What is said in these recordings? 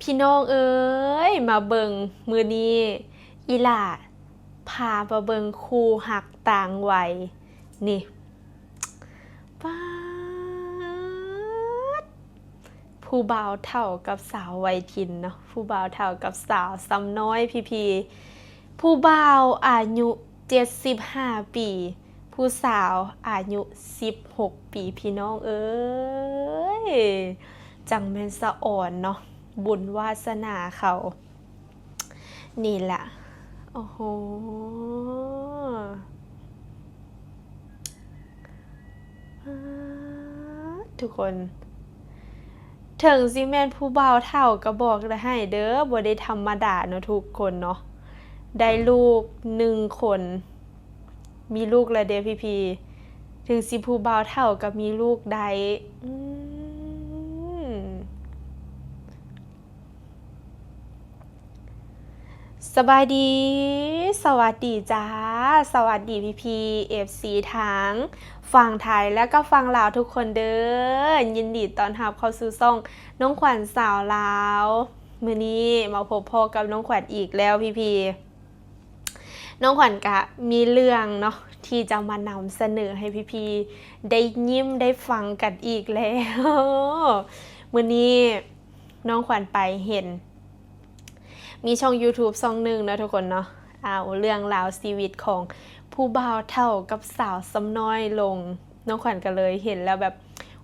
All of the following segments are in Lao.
ພີ່ນ້ອງເອີຍ ມາເບິ່ງ ມື້ນີ້ອີ່ຫຼ້າພາມາເບິ່ງຄູ່ຮັກຕ່າງໄວນີ້ ປາດ ຜູ້ບ່າວເຖົ້າກັບສາວໄວທິນເນາະ ຜູ້ບ່າວເຖົ້າກັບສາວຊຳນ້ອຍ ພີ່ໆ ຜູ້ບ່າວອາຍຸເຈັດສິບຫ້າປີ ຜູ້ສາວອາຍຸສິບຫົກປີ ພີ່ນ້ອງເອີຍ ຈັ່ງແມ່ນສະອອນເນາະ ບຸນວາສະໜາເຂົາ ນີ້ລະ ໂອ້ໂຫ ປາດ ທຸກຄົນ ເຖິງຊິແມ່ນຜູ້ບ່າວເຖົ້າກໍບອກໄດ້ໃຫ້ເດີ ບໍ່ໄດ້ທຳມະດາເນາະທຸກຄົນເນາະ ໄດ້ລູກໜຶ່ງຄົນ ມີລູກແລ້ວເດ້ພີ່ໆ ເຖິງຊິຜູ້ບ່າວເຖົ້າກໍມີລູກໄດ້ ອືມ. ສະບາຍດີ ສະຫວັດດີຈ້າ ສະຫວັດດີພີ່ໆ ເອັຟຊີ ທັງຝັ່ງໄທ ແລະກໍຝັ່ງລາວທຸກຄົນເດີ ຍິນດີຕ້ອນຮັບເຂົ້າສູ່ຊ່ອງນ້ອງຂວັນສາວລາວ ມື້ນີ້ມາພົບພໍ້ກັບນ້ອງຂວັນອີກແລ້ວພີ່ໆ ນ້ອງຂວັນກະມີເລື່ອງເນາະ ທີ່ຈະມານຳສະເໜີໃຫ້ພີ່ໆ ໄດ້ຍິ້ມໄດ້ຟັງກັນອີກແລ້ວ ມື້ນີ້ ນ້ອງຂວັນໄປເຫັນ ມີຊ່ອງຢູທູບຊ່ອງໜຶ່ງເນາະທຸກຄົນເນາະ ເອົາເລື່ອງລາວຊີວິດຂອງຜູ້ບ່າວເຖົ້າກັບສາວຊຳນ້ອຍລົງ ນ້ອງຂວັນກໍເລີຍເຫັນແລ້ວແບບ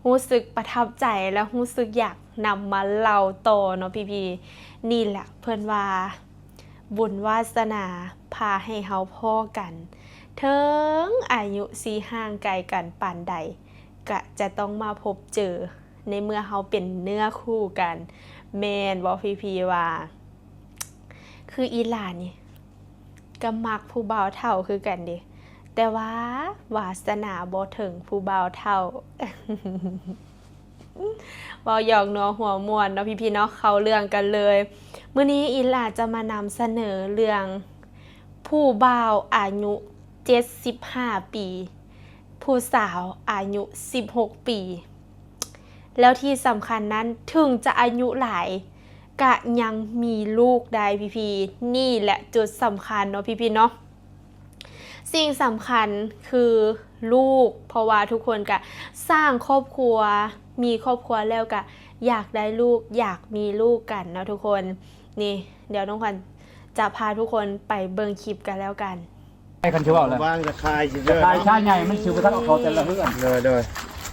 ຮູ້ສຶກປະທັບໃຈ ແລະຮູ້ສຶກຢາກນຳມາເລົ່າຕໍ່ເນາະພີ່ໆ ນີ້ແຫຼະເພິ່ນວ່າ ບຸນວາສະໜາພາໃຫ້ເຮົາພໍ້ກັນ ເຖິງອາຍຸຊິຫ່າງໄກກັນປານໃດ ກະຈະຕ້ອງມາພົບເຈີ ໃນເມື່ອເຮົາເປັນເນື້ອຄູ່ກັນ ແມ່ນບໍ່ພີ່ໆ ວ່າ ຄືອີ່ຫຼ້ານີ້ ກໍມັກຜູ້ບ່າວເຖົ້າຄືກັນເດ ແຕ່ວ່າວາສະໜາບໍ່ເຖິງຜູ້ບ່າວເຖົ້າ ເວົ້າຫຍອກນົວຫົວມ່ວນເນາະພີ່ໆ ເນາະ ເຂົ້າເລື່ອງກັນເລີຍ ມື້ນີ້ອີ່ຫຼ້າຈະມານຳສະເໜີເລື່ອງ ຜູ້ບ່າວອາຍຸເຈັດສິບຫ້າປີ ຜູ້ສາວອາຍຸສິບຫົກປີ ແລ້ວທີ່ສຳຄັນນັ້ນ ເຖິງຈະອາຍຸຫຼາຍ ກະຍັງມີລູກໄດ້ພີ່ໆ ນີ້ແຫຼະຈຸດສຳຄັນເນາະພີ່ໆ ເນາະ ສິ່ງສຳຄັນຄືລູກ ເພາະວ່າທຸກຄົນກະສ້າງຄອບຄົວ ມີຄອບຄົວແລ້ວກະຢາກໄດ້ລູກ ຢາກມີລູກກັນເນາະທຸກຄົນ ນີ້ ດຽວນ້ອງຂວັນຈະພາທຸກຄົນໄປເບິ່ງຄລິບກັນແລ້ວກັນ. ໃຫ້ຄັນຊິເວົ້າແລ້ວ ວາງຕະຂ່າຍຊິເດີ ຕະຂ່າຍຊາໃຫຍ່ມັນຊິບໍ່ທັນອອກເຂົ້າແຕ່ລະເຮືອນ ໂດຍ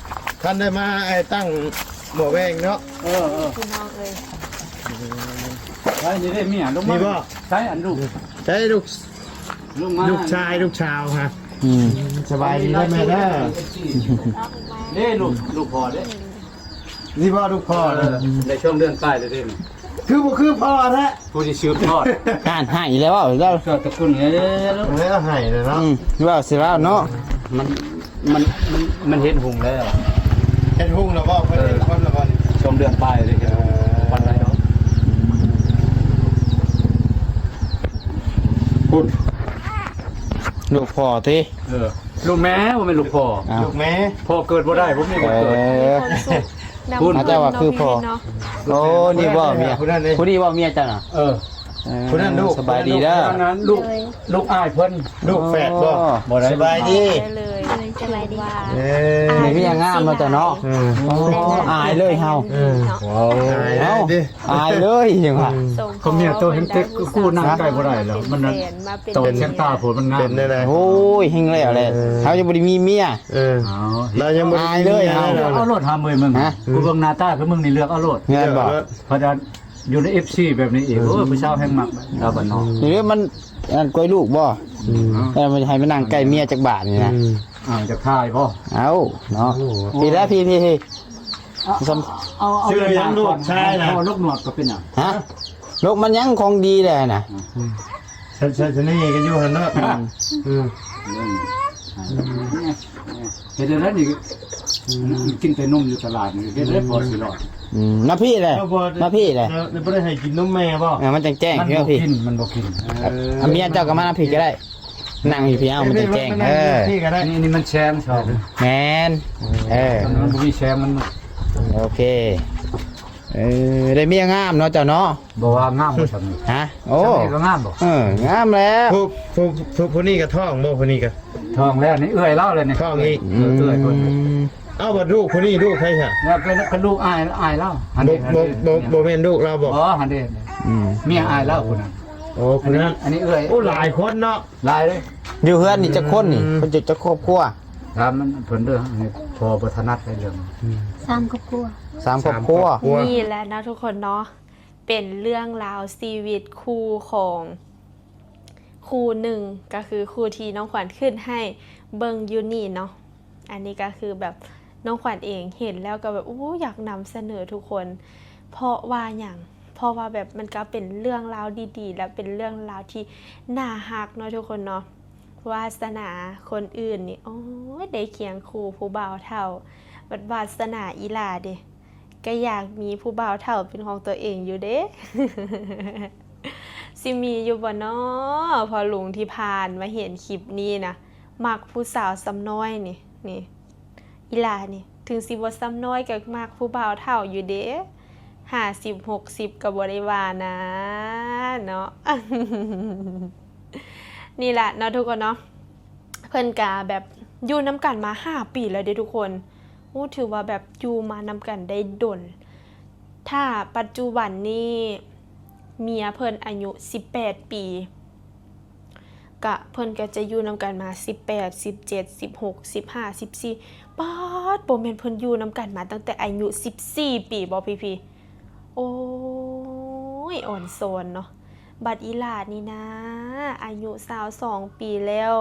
ໆ ຄັນໄດ້ມາ ໄອ້ຕັ້ງໝໍ້ແວງເນາະ ເອີໆ ພີ່ນ້ອງເອີຍ ໃສ່ນີ້ເດ້ເມຍລົງມາ ນີ້ບໍ່ ໃສ່ອັນລູກ ໃສ່ລູກ ລູກມາ ລູກຊາຍລູກສາວຮະ ອືມ ສະບາຍດີເດີແມ່ເດີ ເດ້ລູກ ລູກພໍ່ເດ້ ນີ້ບໍ່ລູກພໍ່ ເອີ ໄດ້ສອງເດືອນປາຍແລ້ວເດ້ ຄືບໍ່ຄືພໍ່ແທ້ ຜູ້ທີ່ສືບທອດ ອ່ານໃຫ້ແລ້ວເວົ້າແລ້ວ ເກີດຕະກຸນເດ້ ແລ້ວໃຫ້ແລ້ວເນາະ ອືມ ເວົ້າຊິລາວເນາະ ມັນ ມັນ ມັນ ມັນເຫັນຮຸ່ງແລ້ວ ເຫັນຮຸ່ງແລ້ວບໍ່ ເພິ່ນເຫັນຄົນແລ້ວບໍ່ນີ້ ສອງເດືອນປາຍເດ້ ເອີ ປານໃດເນາະ ພຸ້ນ ລູກພໍ່ຕິ ເອີ ລູກແມ່ ບໍ່ແມ່ນລູກພໍ່ ອ້າວ ລູກແມ່ ພໍ່ເກີດບໍ່ໄດ້ ບໍ່ມີວັນເກີດ ເອີ ມີຄວາມສຸກນຳ ພຸ້ນ ເຈົ້າວ່າຄືພໍ່ ເນາະ ໂອ້ ນີ້ບໍ່ເມຍ ຜູ້ນັ້ນເດ້ ຜູ້ນີ້ບໍ່ເມຍເຈົ້ານະ ເອີ ເອີ ຜູ້ນັ້ນລູກ ສະບາຍດີເດີ ອັນນັ້ນລູກ ໂດຍ ລູກອ້າຍເພິ່ນ ລູກແຝດບໍ່ ອໍ ບໍ່ໄດ້ ສະບາຍດີ ໄດ້ເລີຍ ສະບາຍດີ ເອີ ມີເມຍງາມເນາະເຈົ້າເນາະ ເອີ ອໍ ອາຍເລີຍເຮົາ ເອີ ເນາະ ອາຍເລີຍເດ້ ອາຍເລີຍຈັ່ງວ່າ ເອີ ເຂົາເມຍໂຕແຮງເຕັກ ກູນັ່ງໃກ້ບໍ່ໄດ້ແລ້ວ ມັນນັ້ນ ຕອນສາຍຕາພຸ້ນມັນງາມ ເປັນແນວໃດ ໂອ້ຍ ແຮງແລ້ວແຫຼະ ເອີ ເຮົາຍັງບໍ່ໄດ້ມີເມຍ ເອີ ເອົາ ລາວຍັງບໍ່ໄດ້ ອາຍເລີຍເຮົາ ເອົາໂລດຫາເມຍມຶງ ຮະ ກູເບິ່ງໜ້າຕາຄືມຶງນີ້ເລືອກເອົາໂລດ ແມ່ນບໍ່ ເລືອກເອົາໂລດ ເພາະວ່າຢູ່ໃນເອັຟຊີແບບນີ້ອີກ ເອີ ໂອ້ຍ ຜູ້ສາວແຮງມັກ ລາວບ້ານນອກ ນີ້ມັນອັນກວຍລູກບໍ່ ອືມ ເອີ ມັນໃຫ້ມານັ່ງໃກ້ເມຍຈັກບາດນີ້ນະ ອືມ ອ້າວ ຈະຖ່າຍບໍ່ ເອົາເນາະ ໂອ້ ພີ່ແລ້ວ ພີ່ ພີ່ ພີ່ ເອົາ ເອົາ ເອົາ ຊື່ຫຍັງລູກຊາຍນະ ເອົາ ລູກໜວດກໍເປັນຫຍັງ ຮະ ລູກມັນຍັງຂອງດີແຫຼະນະ ອືມ ໃສ່ ໃສ່ສະເໜ່ກັນຢູ່ຫັ້ນເນາະ ອືມ ອືມ ເຮັດໄດ້ແລ້ວນີ້ ອືມ ກິນແຕ່ນົມຢູ່ຕະຫຼາດນີ້ ເຮັດໄດ້ພໍຊິລອດ ອືມ ມາພີ້ແຫຼະ ມາພີ້ແຫຼະ ແລ້ວບໍ່ໄດ້ໃຫ້ກິນນົມແມ່ບໍ່ ເອີ ມັນຈັ່ງແຈ້ງ ມັນບໍ່ກິນ ພີ່ ມັນບໍ່ກິນ ເອີ ອາ ເມຍເຈົ້າກໍມານຳພີ້ກໍໄດ້ ນັ່ງຢູ່ພີ້ ເອົາ ມັນຈັ່ງແຈ້ງ ເອີ ນີ້ ນີ້ມັນແຊງຊອງ ແມ່ນ ເອີ ມັນບໍ່ມີແຊງ ມັນ ໂອເຄ ເອີ ໄດ້ເມຍງາມເນາະເຈົ້າເນາະ. ບໍ່ວ່າງາມບໍ່ຊ່ຳນີ້. ຮະ? ໂອ້ ຊ່ຳນີ້ກໍງາມບໍ່? ເອີ ງາມແລ້ວ. ຜູ້ ຜູ້ ຜູ້ ຜູ້ນີ້ກໍທ້ອງບໍ່? ຜູ້ນີ້ກໍທ້ອງແລ້ວນີ້. ເອື້ອຍລາວແລ້ວນີ້. ທ້ອງອີກ. ເອີ ເອື້ອຍເພິ່ນ. ອືມ ເອົ້າ ບັດລູກຜູ້ນີ້ລູກໃຜຊະ? ແລ້ວເປັນ ເປັນລູກອ້າຍ ອ້າຍລາວ. ບໍ່ ບໍ່ ບໍ່ ບໍ່ແມ່ນລູກລາວບໍ່? ບໍ່ ຫັ້ນເດ້. ອືມ ເມຍອ້າຍລາວຜູ້ນັ້ນ. ໂອ້ ຜູ້ນັ້ນ. ອັນນີ້ເອື້ອຍ. ໂອ້ ຫຼາຍຄົນເນາະ. ຫຼາຍເດ້. ຢູ່ເຮືອນນີ້ຈັກຄົນນີ້? ອືມ ເພິ່ນຢູ່ຈັກຄອບຄົວ? ຖາມມັນເພິ່ນເດີ. ນີ້ພໍ່ບໍ່ຖະໜັດໃນເລື່ອງ. ອືມ ສາມຄອບຄົວ. ສາມຄອບຄົວ. ສາມຄອບຄົວ. ນີ້ແຫຼະເນາະທຸກຄົນເນາະ ເປັນເລື່ອງລາວຊີວິດຄູ່ຂອງຄູ່ໜຶ່ງ ກໍຄືຄູ່ທີ່ນ້ອງຂວັນຂຶ້ນໃຫ້ເບິ່ງຢູ່ນີ້ເນາະ. ອັນນີ້ກໍຄືແບບນ້ອງຂວັນເອງເຫັນແລ້ວກໍແບບ ໂອ້ ຢາກນຳສະເໜີທຸກຄົນ. ເພາະວ່າຫຍັງ? ເພາະວ່າແບບມັນກໍເປັນເລື່ອງລາວດີໆ ແລະ ເປັນເລື່ອງລາວທີ່ໜ້າຮັກເນາະທຸກຄົນເນາະ. ວາສະໜາຄົນອື່ນນີ້ ໂອ້ຍ ໄດ້ຄຽງຄູ່ຜູ້ບ່າວເຖົ້າ, ບັດວາສະໜາອີ່ຫຼ້າເດ ກໍຢາກມີຜູ້ບ່າວເຖົ້າເປັນຂອງຕົວເອງຢູ່ເດ. ຊິມີຢູ່ບໍ່ນໍ? ພໍ່ລຸງທີ່ຜ່ານມາເຫັນຄລິບນີ້ນະ ມັກຜູ້ສາວສ່ຳນ້ອຍນີ້ ນີ້ ອີ່ຫຼ້ານີ້ ເຖິງຊິບໍ່ສ່ຳນ້ອຍກໍມັກຜູ້ບ່າວເຖົ້າຢູ່ເດ ຫ້າສິບ ຫົກສິບ ກໍບໍ່ໄດ້ວ່ານະເນາະ. ນີ້ລະເນາະທຸກຄົນເນາະ ເພິ່ນກະແບບຢູ່ນຳກັນມາຫ້າປີແລ້ວເດ້ທຸກຄົນ. ໂອ້ ຖືວ່າແບບຢູ່ມານຳກັນໄດ້ດົນ. ຖ້າປັດຈຸບັນນີ້ເມຍເພິ່ນອາຍຸສິບແປດປີ ກະເພິ່ນກະຈະຢູ່ນຳກັນມາສິບແປດ ສິບເຈັດ ສິບຫົກ ສິບຫ້າ ສິບສີ່ ປາດ ບໍ່ແມ່ນເພິ່ນຢູ່ນຳກັນມາຕັ້ງແຕ່ອາຍຸສິບສີ່ປີບໍ່ພີ່ໆ? ໂອ້ຍ ອ່ອນຊອນເນາະ. ບັດອີ່ຫຼ້ານີ້ນະ ອາຍຸຊາວສອງປີແລ້ວ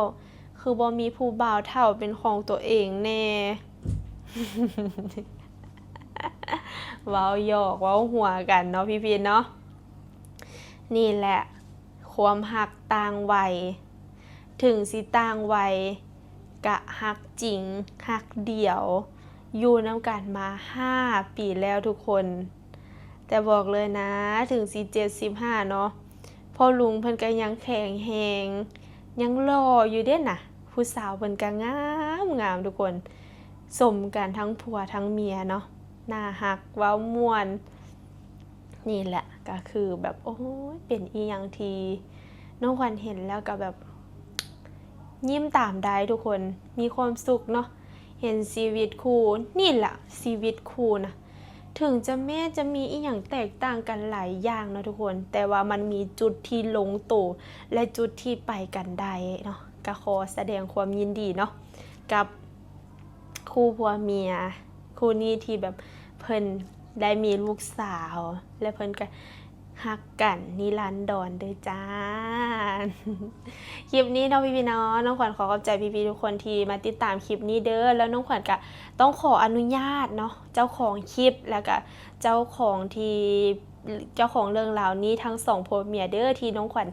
ຄືບໍ່ມີຜູ້ບ່າວເຖົ້າເປັນຂອງຕົວເອງແດ່. ເວົ້າຫຍອກເວົ້າຫົວກັນເນາະພີ່ໆເນາະ. ນີ້ແຫຼະ ຄວາມຮັກຕ່າງໄວ ເຖິງຊິຕ່າງໄວ ກະຮັກຈິງ ຮັກດຽວ ຢູ່ນຳກັນມາຫ້າປີແລ້ວທຸກຄົນ. ແຕ່ບອກເລີຍນະ ເຖິງຊິເຈັດສິບຫ້າເນາະ ພໍ່ລຸງເພິ່ນກະຍັງແຂງແຮງ ຍັງຫຼໍ່ຢູ່ເດ້ນະ. ຜູ້ສາວເພິ່ນກະງາມໆ ທຸກຄົນ ສົມກັນທັງຜົວທັງເມຍເນາະ ໜ້າຮັກ ເວົ້າມ່ວນ. ນີ້ແຫຼະ ກໍຄືແບບ ໂອ້ຍ ເປັນອີ່ຫຍັງທີ່ນ້ອງຂວັນເຫັນແລ້ວກໍແບບຍິ້ມຕາມໄດ້ທຸກຄົນ ມີຄວາມສຸກເນາະ ເຫັນຊີວິດຄູ່. ນີ້ແຫຼະຊີວິດຄູ່ນະ ເຖິງຈະແມ້ຈະມີອີ່ຫຍັງແຕກຕ່າງກັນຫຼາຍຢ່າງເນາະທຸກຄົນ ແຕ່ວ່າມັນມີຈຸດທີ່ລົງໂຕ ແລະ ຈຸດທີ່ໄປກັນໄດ້ເນາະ. ກໍຂໍສະແດງຄວາມຍິນດີເນາະ ກັບຄູ່ຜົວເມຍຄູ່ນີ້ ທີ່ແບບເພິ່ນໄດ້ມີລູກສາວ ແລະ ເພິ່ນກໍຮັກກັນນິລັນດອນເດີຈ້າ. ຄລິບນີ້ເນາະພີ່ໆເນາະ ນ້ອງຂວັນຂໍຂອບໃຈພີ່ໆທຸກຄົນທີ່ມາຕິດຕາມຄລິບນີ້ເດີ ແລ້ວນ້ອງຂວັນກໍຕ້ອງຂໍອະນຸຍາດເນາະ ເຈົ້າຂອງຄລິບ ແລ້ວກໍເຈົ້າຂອງທີ່ ເຈົ້າຂອງເລື່ອງລາວນີ້ ທັງສອງຜົວເມຍເດີ ທີ່ນ້ອງຂວັນ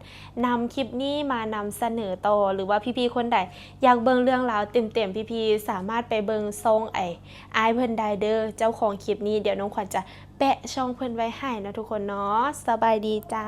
ນຳຄລິບນີ້ມານຳສະເໜີຕໍ່ ຫຼືວ່າພີ່ໆຄົນໃດຢາກເບິ່ງເລື່ອງລາວເຕັມໆ ພີ່ໆສາມາດໄປເບິ່ງຊ່ອງອ້າຍ ອ້າຍເພິ່ນໄດ້ເດີ ເຈົ້າຂອງຄລິບນີ້. ດຽວນ້ອງຂວັນຈະແປະຊ່ອງເພິ່ນໄວ້ໃຫ້ເນາະທຸກຄົນເນາະ. ສະບາຍດີຈ້າ.